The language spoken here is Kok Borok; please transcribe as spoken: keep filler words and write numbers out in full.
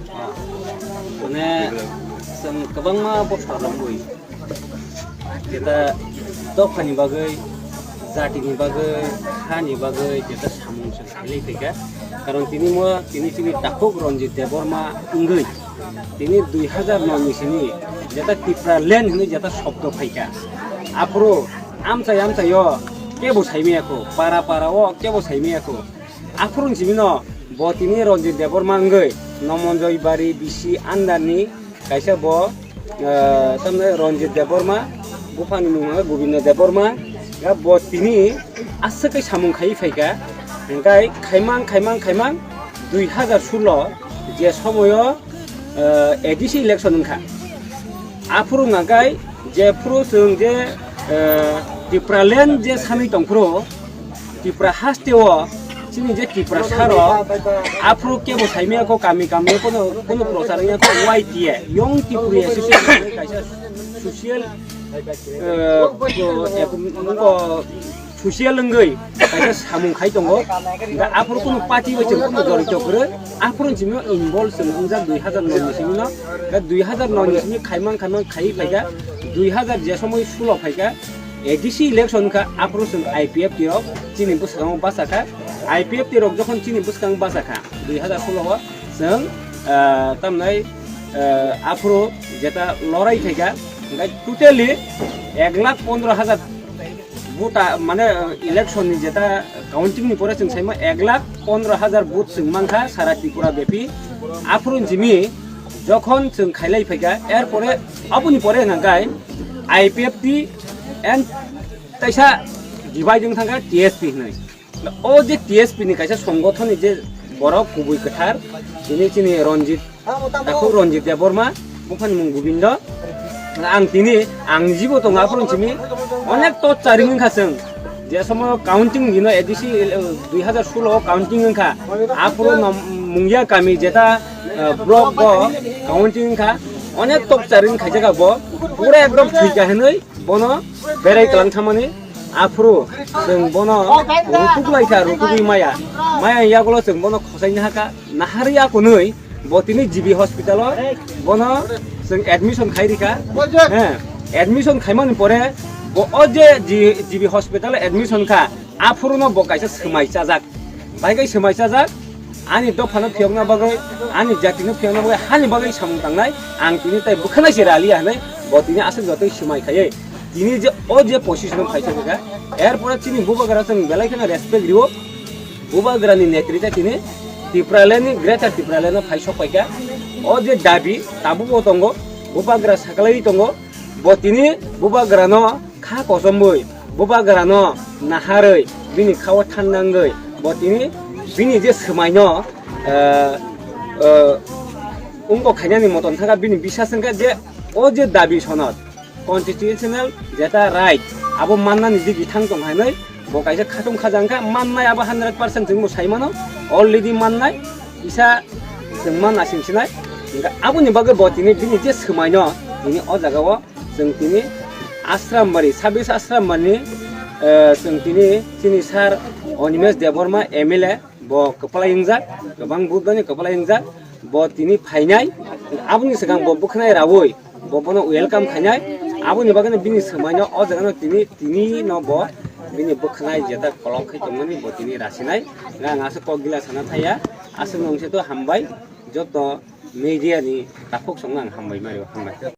Mane, chwng kwbangma bosor romwi, jeta dophani bagwi, jatini bagwi, hani bagwi, jeta samung chwng khailai phaikha. Karon tini mo, tini chini takhuk Ranjit Debbarma wngwi, tini dui hazar noi ni simi jeta Tipraland hinwi jeta shobdo phaikha. Aphuru amchai amchaio kebo saimaya kho, para para o kebo saimaya kho. Aphuru ni simi no bo tini Ranjit Debbarma wngwi Nomonjoi Bari bisi under ni kaisa bo, eh, tamni Ranjit Debbarma, buphani mung hwnkhe Gobindo Debbarma, ya bo tini aswk khe samung khaiwi phaikha, hwnkhe khaimang, khaimang, khaimang dui hazar solo je somoyo, eh, A D C election wngkha. Aphuru hwnkhe jephuru chwng je, eh, Tipraland je sanwi tongphuru, Tipra haste o chini je Tiprasa rok aphuru kebo saimaya kho, kami kami kono kono prochar wngya kho, Y T A, Young Tripuri Association hinwi kaisa social, eh, ko, social wngwi kaisa samung khai tongo. Da aphuru kono party bai chwng kono jorito kwrwi, aphuru chwngno involve chwng wngjak dui hazar noi ni simi no. Da dui hazar noi ni simi khaimang khaimang khaiwi phaikha, dui hazar je somoi solo phaikha, A D C election kha, aphuru chwng I P F T rok chini bwskango bachakha. I P F T rok jokhon chini bwskango bachakha, dui hazar solo o chwng, ah, tamnai, ah, aphuru jeta lorai khaikha, hwnkhe totally ek lakh pondro hazar vote, mane, election ni jeta counting ni pore chwng saima ek lakh pondro hazar vote chwng mankha sara Tripura bepi. Aphuru jimi jokhon chwng khailai phaikha, er pore aboni pore hwnkhe I P F T and kaisa divide wng thangkha T S P hinwi. O je T S P ni kaisa songothon ni je borok kubui kwthar, tini chini Ranjit, takhuk Ranjit Debbarma, buphani mung Gobindo. Ang tini, ang jibo tongo aphuru simi onek torture wngkha chwng. Je somoy counting hino A D C, eh, dui hazar solo o counting wngkha. Aphuru no mungya kami jeta, eh, block bo counting wngkha. Onek torture wngkha jaga bo. Pura ekdom thwikha hinwi bono berai kwlang thamani. Aphuru chwng bono rutuk lai kha, rutugwi maya. Maya yagulo chwng bono khosai nahakha, naharwi akunwi bo tini G B hospital o bono chwng admission khai rikha. He, admission khaimani pore bo o je G-, G B hospital o admission kha, aphuru no bo kaisa swmai chajak. Bai kai swmai chajak, ani dophano phiyokna bagwi, ani jatino phiyokna bagwi, hani bagwi samung tangnai, ang tini tai bwkhanai se raliya hinwi bo tini aswk jotoi swmai khaiwi tini je o je position o phai sokha, er pore chini bubagra chwng belai kheno respect rio, bubagra ni netrita tini Tipraland ni, Greater Tipraland no phai sok paikha. O je dabi tabuk bo tongo, bubagra sakalai tongo, bo tini bubagra no kha kochomwi, bubagra no naharwi, bini khao than nangwi, bo tini bini je swmai no, eh, eh, wngkok khainani moton thangkha, bini bisas wngkha je o je dabi sonot constitutional jeta right abo mannani je bithang tong hinwi bo kaisa khatung khaja wngkha, mannai abo hundred percent chwngbo sai mano, already mannai, kisa chwng man asing sinai. Hwnkhe aboni bagwi bo tini bini je swmai no tini o jaga o chwng tini Ashrambari, sabis Ashrambari, eh, chwng tini chini sir Animesh Debbarma M L A bo kwplai wngjak, kwbang budani kwplai wngjak, bo tini phainai, aboni swkang bo bwkhanai raui bo bono welcome khainai, aboni bagwi bini swmai no o jaga no tini, tini no bo bini bwkhanai jeta kolok khai tongmani bo tini rasinai, ang aswk kok gila sana thaya, aswk nungse to hambai, joto media ni takhuk songno ang hambai mari, hambai.